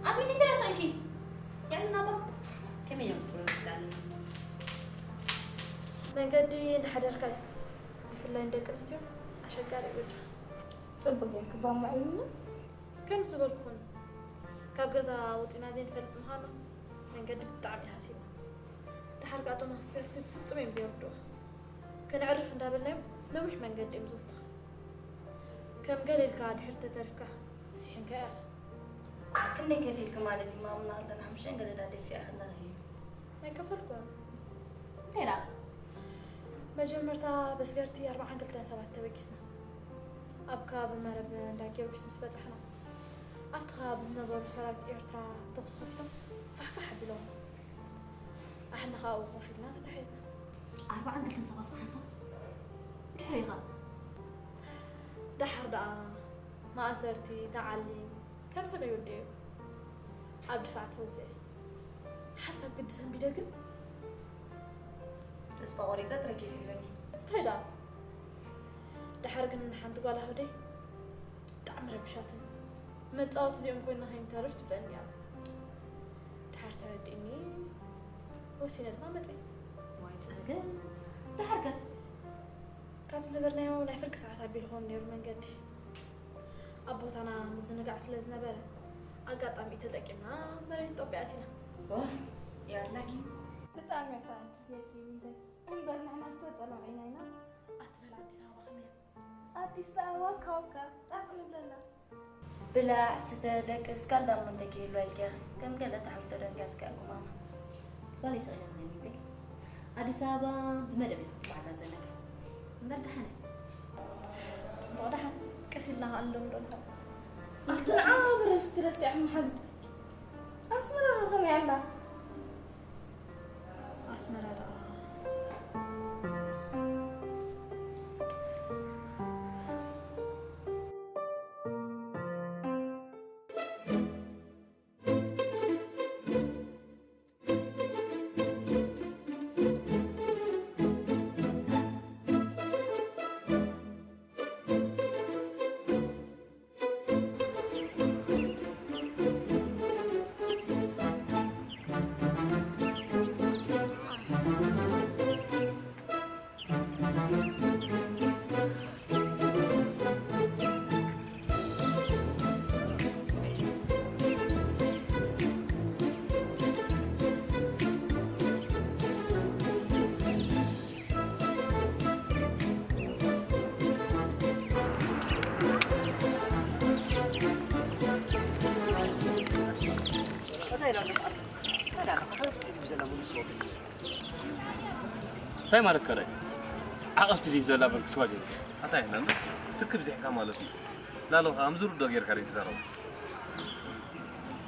ኣትዊት እንተረሳንኪ። ያልና ባ። ከመይ እዮም ዝብሉ መስላኒ? መንገዲ እንዳሓደርካ እዩ። ብፍላይ ንደቂ ኣንስትዮ ኣሸጋሪ እዩ በጃ። ጽቡቅ ጌርኪ ባማ እዩ። ከም ዝበልኩን ካብ ገዛ ወጺና ዘይንፈልጥ ምዃኑ መንገዲ ብጣዕሚ እዩ ሓሲቡ። ደሓር ከኣ እቶም ኣስገርቲ ብፍጹም እዮም ዘይርድኡ። ከነዕርፍ እንዳበልናዮም ነዊሕ መንገዲ እዮም ዝወስዱኻ። ከም ገለ ኢልካ ድሕር ተተሪፍካ ስሒንካ ኢኻ። ክንደይ ከፊልኪ ማለት እዩ? ማሙና ክልተን ሓሙሽተን ገለ ዳ ደፊኣ ከለኺ እዩ። ኣይከፈልኩን። እንታይ ደኣ? መጀመርታ በስገርቲ ኣርባዓን ክልተን ሰባት ተበጊስና። ኣብ ከባቢ መረብ እንዳ ጊዮርጊስ ምስ በጻሕና፣ ኣብቲ ከባቢ ዝነበሩ ሰራዊት ኤርትራ ተኹሲ ከፊቶም ፋሕፋሕ ኣቢሎም። ኣሕና ኸኣ ኣብኡ ኮፍ ኢልና ተታሒዝና። ኣርባዓን ክልተን ሰባት ብሓንሳብ? ብድሕሪኻ? ደሓር ደኣ ማእሰርቲ፣ ተዓሊም፣ ከም ሰብ ኣይወደዮ። ኣብ ድፋዕ ተወዚዐ። ሓንሳብ ግዲ ሰንቢደ ግን ተስፋ ቆሪጸ ጥረ ኬፍ ኢሉኒ። እንታይ ደኣ? ደሓር ግን ሓንቲ ጓል ኣህደይ ብጣዕሚ ረቢሻትኒ። መጻወቲ እዚኦም ኮይና ከይንተርፍ ትብለኒ እያ። ደሓር ተረዲእኒ፣ ወሲነ ድማ መጺአ። ዋይ ጸገም! ደሓር ከ? ካብ ዝነበርናዮ ናይ ፍርቂ ሰዓት ኣቢሉ ክኸውን ነይሩ መንገዲ። ኣብ ቦታና ምዝንጋዕ ስለ ዝነበረ፣ ኣጋጣሚ ተጠቂምና መሬት ጦብያ ኣቲና። ዋህ! You're lucky። ብጣዕሚ እያ ፈረንጂ ጌርኪ ቢንተይ። እምበር ንሕና ዝተጠላቒና ኢና። ኣትበል ኣዲስ ኣበባ ከመይ እያ? ኣዲስ ኣበባ ካውካ ጣቕ ንብለላ። ብላዕ፣ ስተ፣ ደቅስ፣ ካልእ ዳሞ እንታይ ከይህልዋ ኢልኪ ኢኺ? ከም ገለ ተሓልቶ ደንግያትኪ እያ ጉማማ። ጓለይ ስቕ ኢለ ንበይነይ። ኣዲስ ኣበባ ብመደብ እየ ክጓዓዛ ዘለኒ። እምበር ደሓን እየ። ጽቡቕ ደሓን። ቀስ ኢልና ከኣ ንለምዶ ንኾን። ኣቲ ንዓ በረር እስቲ ረሲዕኩም ሓዙ። ኣስመራ ከ ከመይ ኣላ? ኣስመራ ደኣ። እንታይ ኢላ መስኣል? እንታይ ኢላ? እንታይ ኢላ? እንታይ ኢላ? እንታይ ማለት ካልኣይ? ዓቐብቲ ድዩ ዘላ በል ክስዋ ገይሩ። ኣታ ይህነን፣ ትክ ብዚሕካ ማለት እዩ። ላሎ ኸዓ ምዝርዶ ጌርካ ድዩ ትዛረቡ?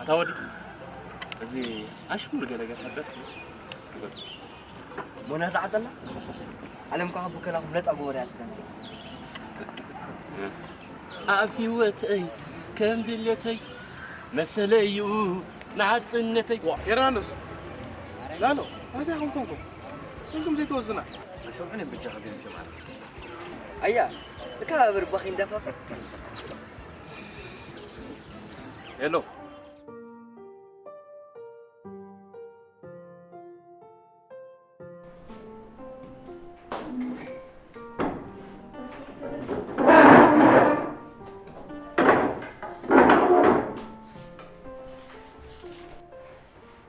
ኣታ ወዲ፣ እዚ ኣሽሙር ገለ ገለ ሓጸርቲ ግበር። ሞና ተዓጠላ? ዓለም ከኣ ብከላኹም ነጻ ግበሩ እያ ትብለና። ኣብ ህይወተይ ከም ድሌተይ መሰለይ እዩ ናጽነተይ። ዋ፣ ሄራኖስ፣ ላሎ፣ እንታይ ኾንኩም? ሰንኩም ዘይተወዝና። ሰብዕን ብቻ ከዚም ትማር። ኣያ፣ እከባበር ባኺ እንዳፋፈር። ሄሎ።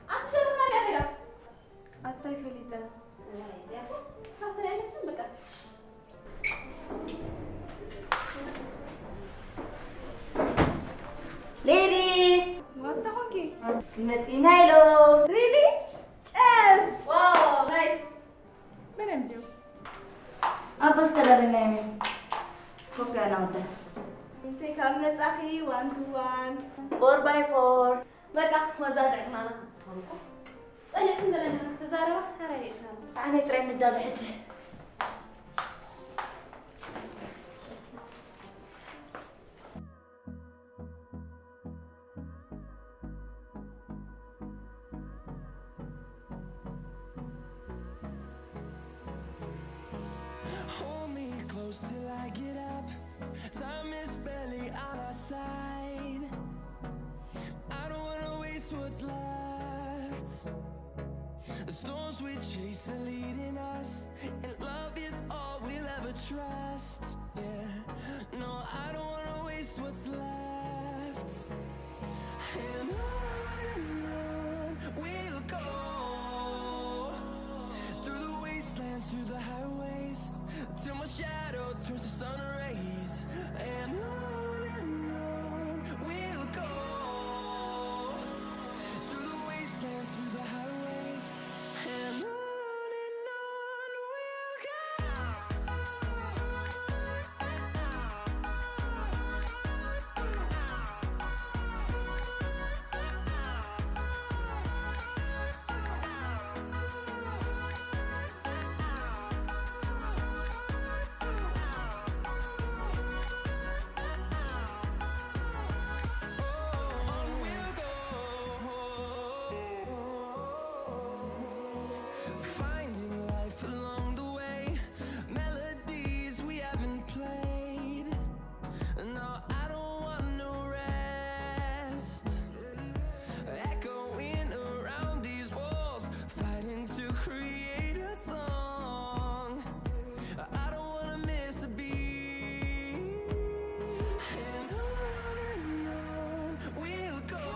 ኣቲ ጀርና ቢያ ቢራ። ኣታይ ፈሊጠ። እዚኣ እኮ ሳትሪያ መቸም በቃ። ሌዲስ! ዋታ ኾንኪ? መጺና ኢሎም። ሪሊ? ጨስ! ዋው፣ ናይስ! መን እዮም እዚኦም? ኣብ ኣስተዳደና እዮም። ኮፒ ኣናውዳት። እንተይ ካብ መጻኺ ዋን ቱ ዋን። ፎር ባይ ፎር። በቃ፣ ወዛዝዕትና ኢና። ሰምኩ። ጸኒሕኩም ዘለና ተዛረባ፣ ሓራይ ርእስና። ኣነ ጥራይ ንዳሎ ሕጂ። Hold me close till I get up. Time is barely on our side. I don't wanna The storms we chase are leading us, and love is all we'll ever trust. Yeah, no, I don't wanna waste what's left. And on and on we'll go, through the wastelands, through the highways, till my shadow turns to sun rays. And on and on we'll go, through the wastelands, through the highways, and on and on we'll go. Finding life along the way, melodies we haven't played. No, I don't want no rest. Echoing around these walls, fighting to create a song. I don't wanna miss a beat. And on and on we'll go,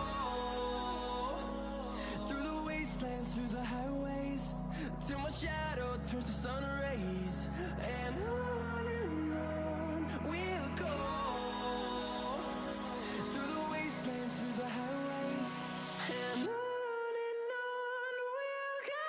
through the wastelands, through the highways, till my shadow turns to sun rays. And on and on we'll go, through the wastelands, through the highways, and on and on we'll go.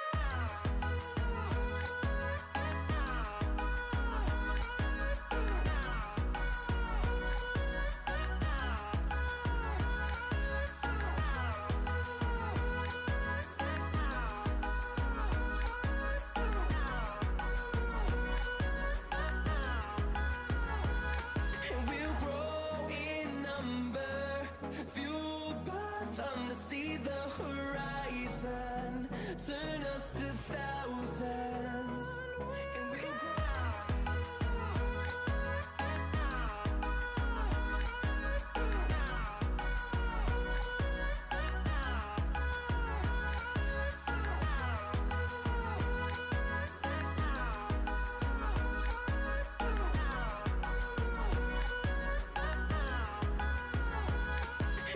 And we'll grow in number, fueled by them to see the horizon, turn us to thousands. And we'll grow.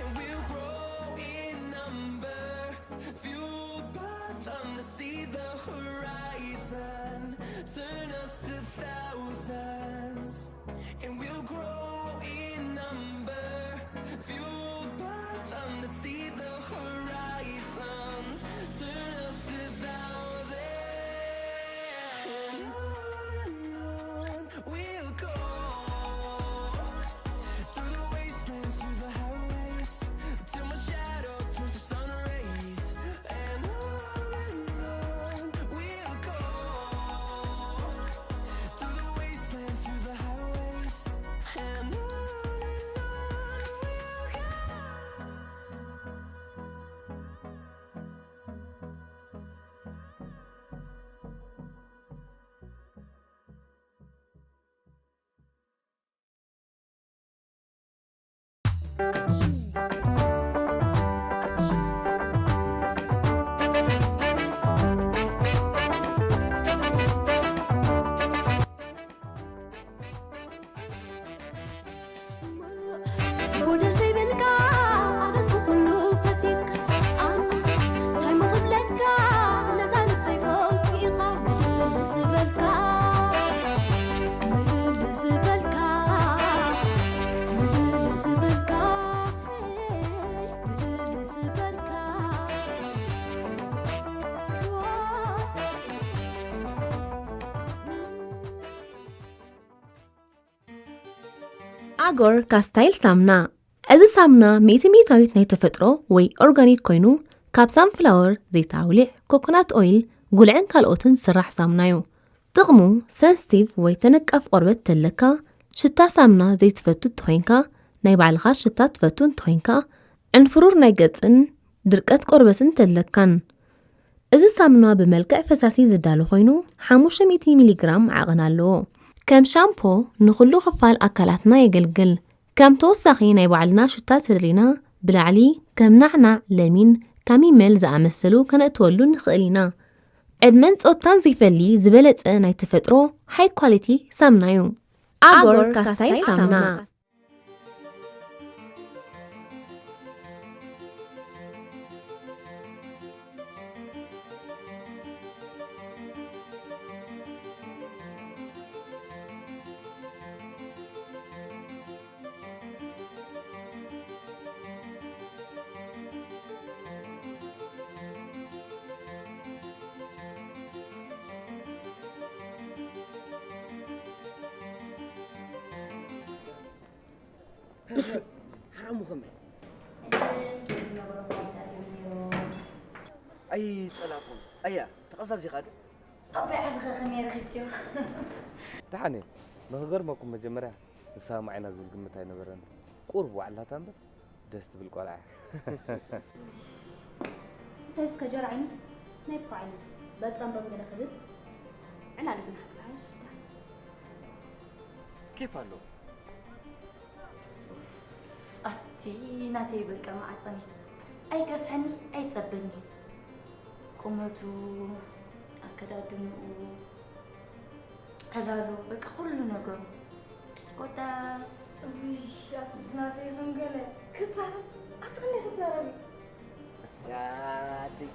And we'll grow in number, fueled by them to see the horizon, turn us to thousands. And we'll grow in number, fueled by them to see the horizon, turn us to thousands. And on and on we'll go, through the wastelands, through the highways, till my shadow turns to sun rays. And on and on we'll go, through the wastelands, through the highways, and on and on we'll go. ጎደል ዘይብልካ ኣነስ ብኩሉ ፈቲካ ኣነ እንታይ ምኽብለካ ነዛ ልበይ ከውሲኻ ምልል ዝበልካ ምልል ዝበልካ ምልል ዝበልካ ምልል ዝበልካ ኣጎር ካስታይል ሳምና። እዚ ሳምና ሚእቲ ሚእታዊት ናይ ተፈጥሮ ወይ ኦርጋኒክ ኮይኑ ካብ ሳንፍላወር፣ ዘይት ኣውሊዕ፣ ኮኮናት ኦይል፣ ጉልዕን ካልኦትን ዝስራሕ ሳምና እዩ። ጥቕሙ ሰንስቲቭ ወይ ተነቃፍ ቆርበት ተለካ፣ ሽታ ሳምና ዘይትፈቱ ተኾይንካ፣ ናይ ባዕልኻ ሽታ ትፈቱ እንተኾይንካ፣ ዕንፍሩር ናይ ገጽን ድርቀት ቆርበትን ተለካን። እዚ ሳምና ብመልክዕ ፈሳሲ ዝዳሎ ኮይኑ ሓሙሽተ ሚእቲ ሚሊ ግራም ዓቐን ኣለዎ። ከም ሻምፖ ንኹሉ ክፋል ኣካላትና የገልግል። ከም ተወሳኺ ናይ ባዕልና ሽታ ተደሊና ብላዕሊ ከም ናዕናዕ፣ ለሚን፣ ካሚመል ዝኣመሰሉ ከነእትወሉ ንኽእል ኢና። ዕድመን ጾታን ዘይፈሊ ዝበለጸ ናይ ተፈጥሮ ሃይ ኳሊቲ ሳምና እዩ። ኣጎር ካስታይ ሳምና። ሓራሙ ከመይ? ኣይጸላእኩን። ኣያ፣ ተቐዛዚኻ ዶ? ኣቦይ ዓቢ ከ ከመይ ረኺብክዮ? ደሓን እየ። ንኽገርመኩም መጀመርያ ንሳ ማዕና ዝብል ግምት ኣይነበረን። ቁሩብ ዋዕላታ እምበር ደስ ትብል ቆልዓ። እንታይ እስከ ጀርዓይኒ ናይ ኳዕኒ በጣም በምገለ ክብል ዕላል ግን ሓጥራሽ ኬፍ ኣሎ። ኣቲ ናተይ በቃ መዓጠኒ ኣይገፍሐኒ ኣይጸበኒ ቁመቱ ኣከዳድንኡ ዕላሉ በቃ ኩሉ ነገሩ ኮታስ ውይ ኣቲ ዝናተይ ከም ገለ ክዛረብ ኣትኽኒ ክዛረብ ያ ኣደይ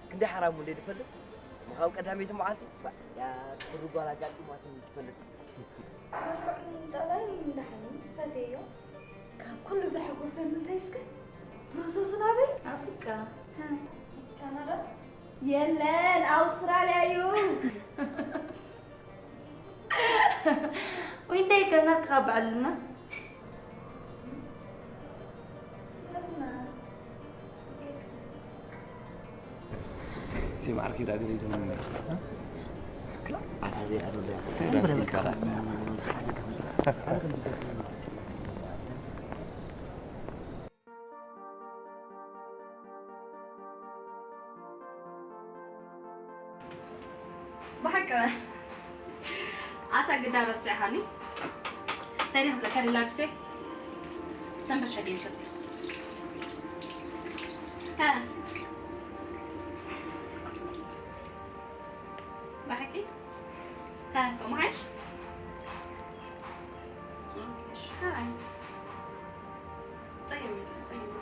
ክንዲ ሓራሙ እንደ ዝፈልጥ ምኻብ ቀዳመይቲ መዓልቲ ያ ትኽሪ ጓል ኣጋጢማትኒ ትፈልጥ ጠባይ እንዳሓኒ ፈተዮ ካብ ኩሉ ዘሐጎሰኒ እንታይ እስከ ፕሮሰሱ ናበይ ኣፍሪቃ ካናዳ የለን ኣውስትራልያ እዩ ወይ እንታይ ከናት ካብ በዓልና ሲማዕርኪ ዳ ገለ ይተመነ ኣታ ዘይኣዶ ብሓቂ ኣታ ግዳ ረሲዕኻኒ እንታይ ድዮም ክብለካ ድላ ብሰ ሰንበት ሸገን ሰብቲ ብሓቂ ከምሓሽ ጸገም የለን ጸገም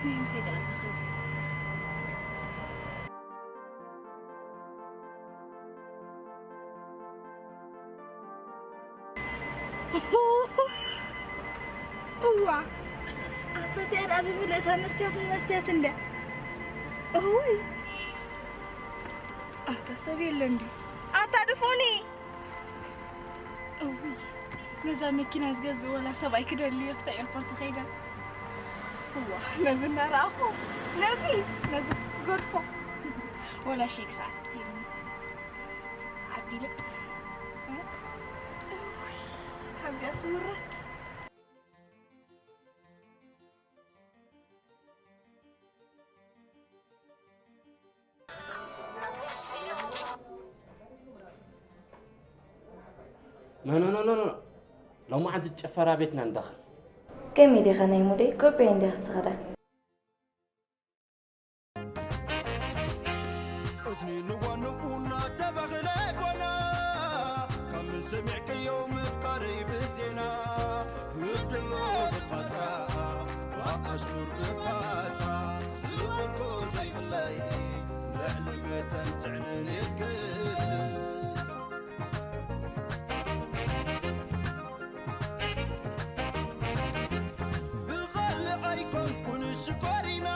እንታይ ደኣ ኣሎ ኸዚ? እዋ፣ ኣታ እዚኣ ደኣ ብምልእታ መስትያት መስትያት እንድያ። እውይ፣ ኣታ ሰብ የለን ድዩ? ኣታ ድፉኒ። እውይ፣ ነዛ መኪና ዝገዝእ ወላ ሰብኣይ ክደሊ ኣብታ ኤርፖርት ኸይደ። እዋ፣ ነዚ እናረኣኹ፣ ነዚ፣ ነዚ ክገድፎ። ወላ ሸይ ክሳዕ ስብተይ ነዚ ክሳዕ ኣቢለ። እውይ፣ ካብዚኣ ስውረድ። ኖ ኖ ኖ ኖ ኖ። ሎማዓንቲ ጭፈራ ቤትና እንዳኸል። ከመይ ዲኻ ናይ ሙደይ? ኮፒያ እንዲኻ ዝኸዳ። እዝኒ ንዋንኡ እናተባህለ ጓና ካብ ምን ሰሚዕክዮ ምፍቃረይ ብዜና ብድሎ ብፋታ ብኣሽሙር ብፋታ ዝበልኮ ዘይብለይ ልዕሊ መተን ትዕንን የክል ብኻልእ ኣይኮንኩን ሽኮሪና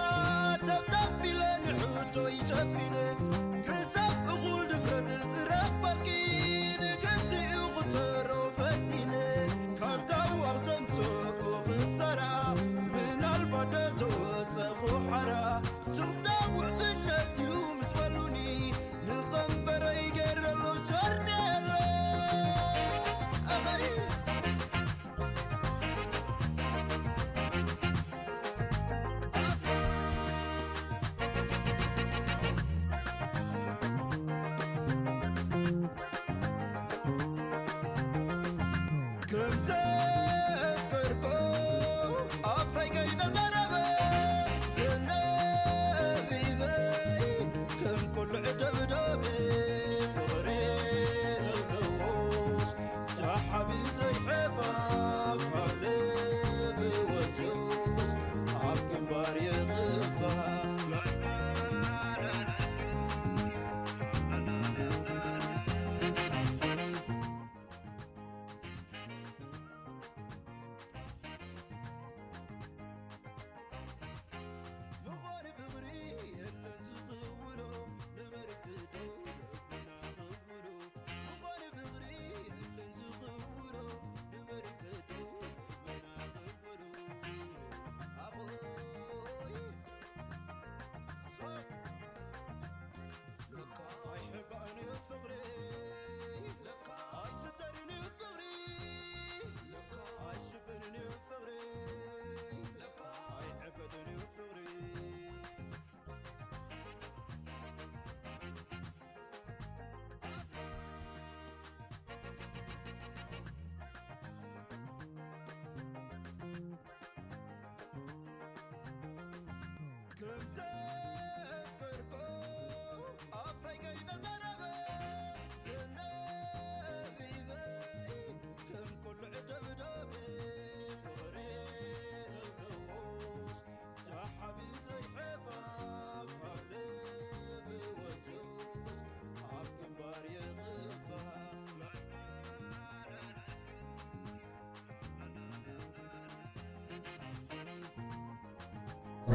ተብታቢለ ንሕቶይ ሸፊነ ክሳብ እኹል ድፍረት ዝረኽበኪ ንክሲኡ ክተሮ ፈቲነ ካብ ታዋቕ ዘምፅኦ ክሰራ ምናልባት ደተወፀኹ ሓራ ስኽታ ውዕትነት እዩ ምስ በሉኒ ንቐንበረይ ገይረሉ ሸርኔለ ኣበይ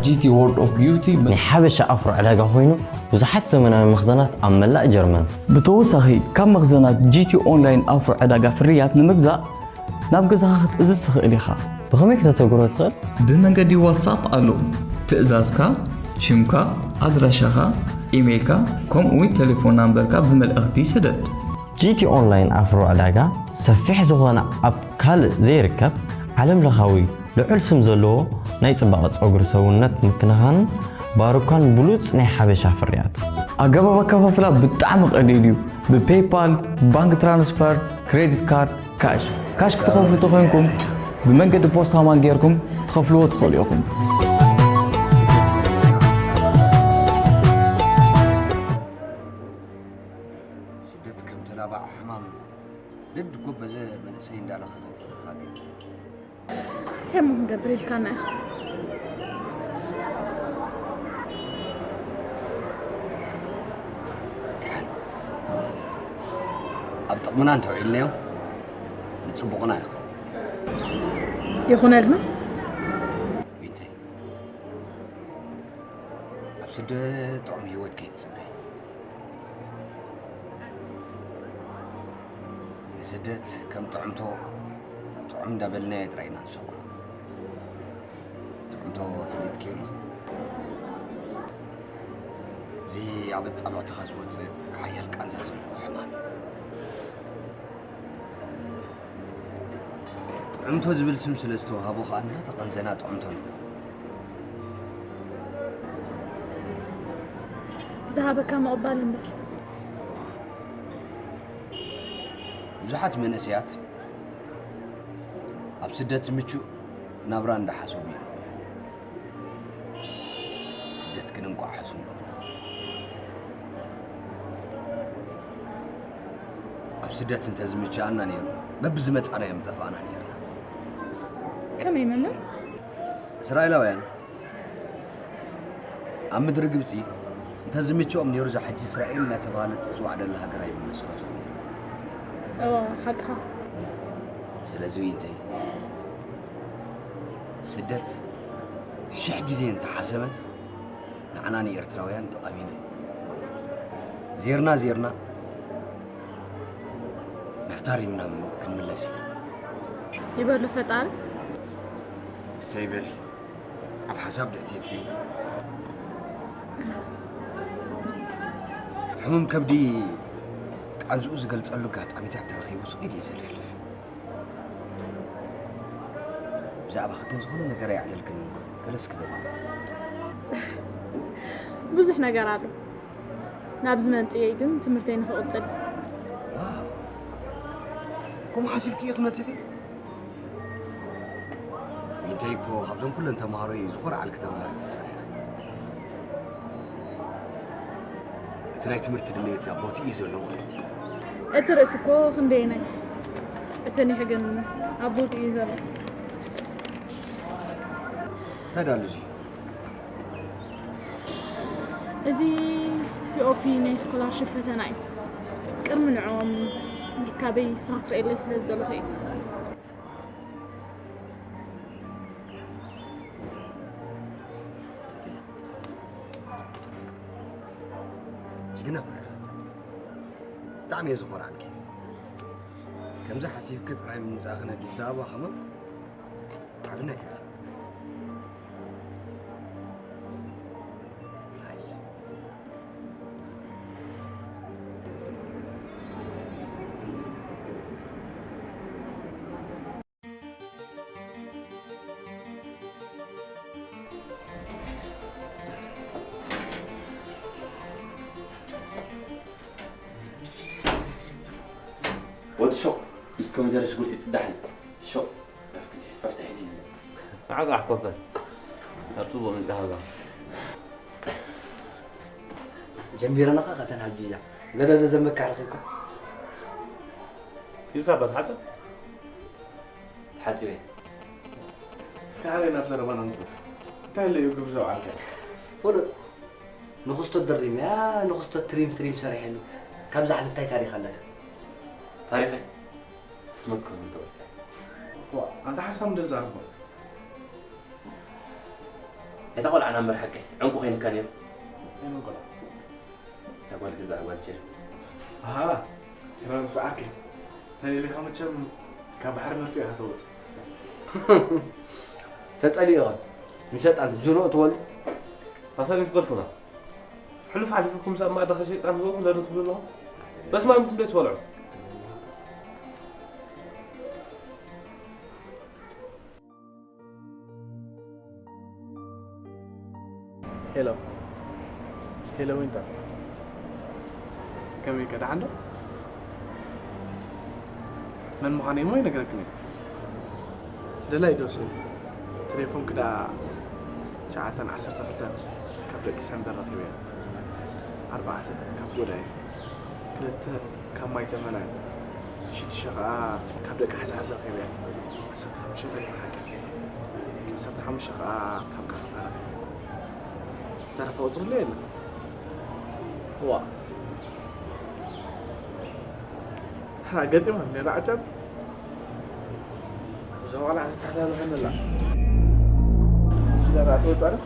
ጂቲ ወርልድ ኦፍ ቢዩቲ ናይ ሓበሻ ኣፍሮ ዕዳጋ ኮይኑ ብዙሓት ዘመናዊ መኽዘናት ኣብ መላእ ጀርመን። ብተወሳኺ ካብ መኽዘናት ጂቲ ኦንላይን ኣፍሮ ዕዳጋ ፍርያት ንምግዛእ ናብ ገዛኻ ክትእዝዝ ትኽእል ኢኻ። ብኸመይ ክተተግብሮ ትኽእል? ብመንገዲ ዋትሳፕ ኣሎ። ትእዛዝካ፣ ሽምካ፣ ኣድራሻኻ፣ ኢሜይልካ ከምኡ'ውን ተሌፎን ናምበርካ ብመልእኽቲ ስደድ። ጂቲ ኦንላይን ኣፍሮ ዕዳጋ ሰፊሕ ዝኾነ ኣብ ካልእ ዘይርከብ ዓለምለኻዊ ልዑል ስም ዘለዎ ናይ ጽባቐ ጸጉሪ ሰውነት ምክንኻንን ባሩካን ብሉጽ ናይ ሓበሻ ፍርያት። ኣገባብ ኣከፋፍላ ብጣዕሚ ቀሊል እዩ። ብ ፔይፓል፣ ባንክ ትራንስፈር፣ ክሬዲት ካርድ፣ ካሽ። ካሽ ክትኸፍሉ ተኾይንኩም ብመንገዲ ፖስታ ማን ጌርኩም ትኸፍልዎ ትኽእሉ ኢኹም። ስደት ከም ተላባዕ ሕማም ነዲ ጎበዘ መንእሰይ እንዳለኸፈት ይኸኻል እዩ። እንታይ እሞ ክንገብር ኢልካና ኢኻ? ጥቕምና እንተውዒልናዮ ንጽቡቕና ይኸውን። ይኹነልና። ዊንተይ፣ ኣብ ስደት ጥዑም ህይወት ከይትጽበይ። ንስደት ከም ጥዕምቶ ጥዑም እንዳበልናዮ ጥራይ ኢና ንሰጉሮ። ጥዕምቶ ፍሊጥክዮ ዲኺ? እዚ ኣብ ኣጻብዕትኻ ዝወጽእ ሓያል ቃንዛ ዘለዎ ሕማም እዩ። ጥዕምቶ ዝብል ስም ስለ ዝተዋህቦ ከኣ እናተቐንዘና ጥዕምቶ ንብሎ። ዝሃበካ ምቕባል እምበር። ብዙሓት መንእሰያት ኣብ ስደት ምቹእ ናብራ እንዳሓሰቡ እዮም። ስደት ግን እንቋዕ ሕሱም ኮነ። ኣብ ስደት እንተዝምችኣና ነይሩ በብዝመጻናዮ ምጠፋእና ነይርና። ከመይ መምህር? እስራኤላውያን ኣብ ምድሪ ግብጺ እንተዝምችኦም ነይሩ እዛ ሕጂ እስራኤል እናተባህለት ትጽዋዕ ዘላ ሃገር ኣይምመስረቱን ነይሩ። እዋ ሓቅኻ። ስለዚ ዊንተይ ስደት ሽሕ ግዜ እንተሓሰመን ንዓና ንኤርትራውያን ጠቓሚና እዩ። ዜርና ዜርና ናብታ ሪምና ክንምለስ ኢና። ይበሎ ፈጣሪ። ስተይ በሊ ኣብ ሓሳብ ደእትየት እዩ። ሕሙም ከብዲ ቃንዝኡ ዝገልጸሉ ኣጋጣሚታት ተረኺቡ ስቕ ኢሉ እዩ ዘልሕልፍ። ብዛዕባኺ ግን ዝኾነ ነገር ኣይዕለልክን እሞ ገለ እስኪ በሊ። ብዙሕ ነገር ኣሎ። ናብዚ መምፅኤ ግን ትምህርተይ ንክቕፅል። ዋው፣ ከምኡ ሓሲብኪ ኢኺ መፂኺ? ዊንተይ እኮ ካብዞም ኩለን ተምሃሮይ ዝኾርዓልኪ ተምሃሪት ንስኺ ኢኺ። እቲ ናይ ትምህርቲ ድሌት ኣብ ቦትኡ እዩ ዘሎ ማለት እዩ። እቲ ርእሲ እኮ ክንደየናይ፣ እቲ ኒሕ ግን ኣብ ቦትኡ እዩ ዘሎ። እንታይ ደኣ ኣሎ እዚ? እዚ ሲኦፒ ናይ ስኮላርሽፕ ፈተና እዩ። ቅድሚ ንዕኦም ምርካበይ ንስኻ ክትርእየለይ ስለ ዝደለኹ እዩ። ጅግና እኮ ኢኺ። ብጣዕሚ እየ ዝኾርዓልኪ። ከምዚ ሓሲብኪ ጥራይ ምምጻእኺ ንኣዲስ ኣበባ ከማን ዓቢ ነገር እዩ። ናይስ። ወዲ ሾቕ ምስ ኮሚደረ ሽጉርቲ ይፅዳሕ እዩ። ሾቕ ረፍቲ ዜ ረፍቲ ሒዙ እዩ ዝመፅእ። ንዓጋ ኣሕኮፈ ኣብ ፅቡቕ ምንፃ ሃጋ። ጀሚረናኻ ከተን ሓጂ እያ ገለ ዘዘመካ ረኺብካ ኢልካ ባት ሓፀብ ተሓፂበ። እስከ ሓረይ ናብ ዘረባና ንኹድ። እንታይ ኢለ እዩ ግብዘው ዓልከ? ፍሉጥ ንኽስቶ ድሪም እያ ንኽስቶ ትሪም ትሪም ሰሪሐሉ ካብዛ ዓለም እንታይ ታሪኽ ኣለና? ታሪኸይ ስመት ኮዝን ተወልካ። ዋ ኣንታ ሓሳብ እንደዛርቦ እታ ቆልዓ ናምበር ሓቀይ ዕንቁ ኮይንካ ነይሩ። ኣይመን ቆልዓ እታ ጓል ገዛ ጓል ጀር ኣሃ ሄራን ሰዓርከ ተሌሌኻ መቸም ካብ ባሕሪ መርፊ ኢኻ ተወፅእ ተጸሊእኻ ንሸጣን ጅኖ ትወል ኣሳሊስ ገልፉና ሕሉፍ ሓሊፉኩም ሳብ ማእዳ ከሸይጣን ህበኩም ለዶ ትብሉ ኣለኹም በስማም ክንደይ ትበልዑ ሄሎ ሄሎ ዊንታ ከመይ ከ ደሓን ዶ መን ምዃነይ እሞ ይነግረክን እየ ደላይ ዶስ ቴሌፎንኪ ደኣ ትሽዓተን ዓሰርተ ክልተን ካብ ደቂ ሰንበር ረኺበ ኣርባዕተ ካብ ጎዳይ ክልተ ካብ ማይ ተመናን ሽዱሽተ ከኣ ካብ ደቂ ሓዝሓዝ ረኺበ ዓሰርተ ሓሙሽተ ተሪፋ ሓቂ ዓሰርተ ሓሙሽተ ከኣ ካብ ካርታ ረኺበ ዝተረፈ ቁፅሪ ኣሎ የለን ዋ ገጢማ ነራ ዓጃብ። እዞም ቆልዓ ተተሓላለኸኒ ኣላ። ዝገራ ትወጻ ዶ?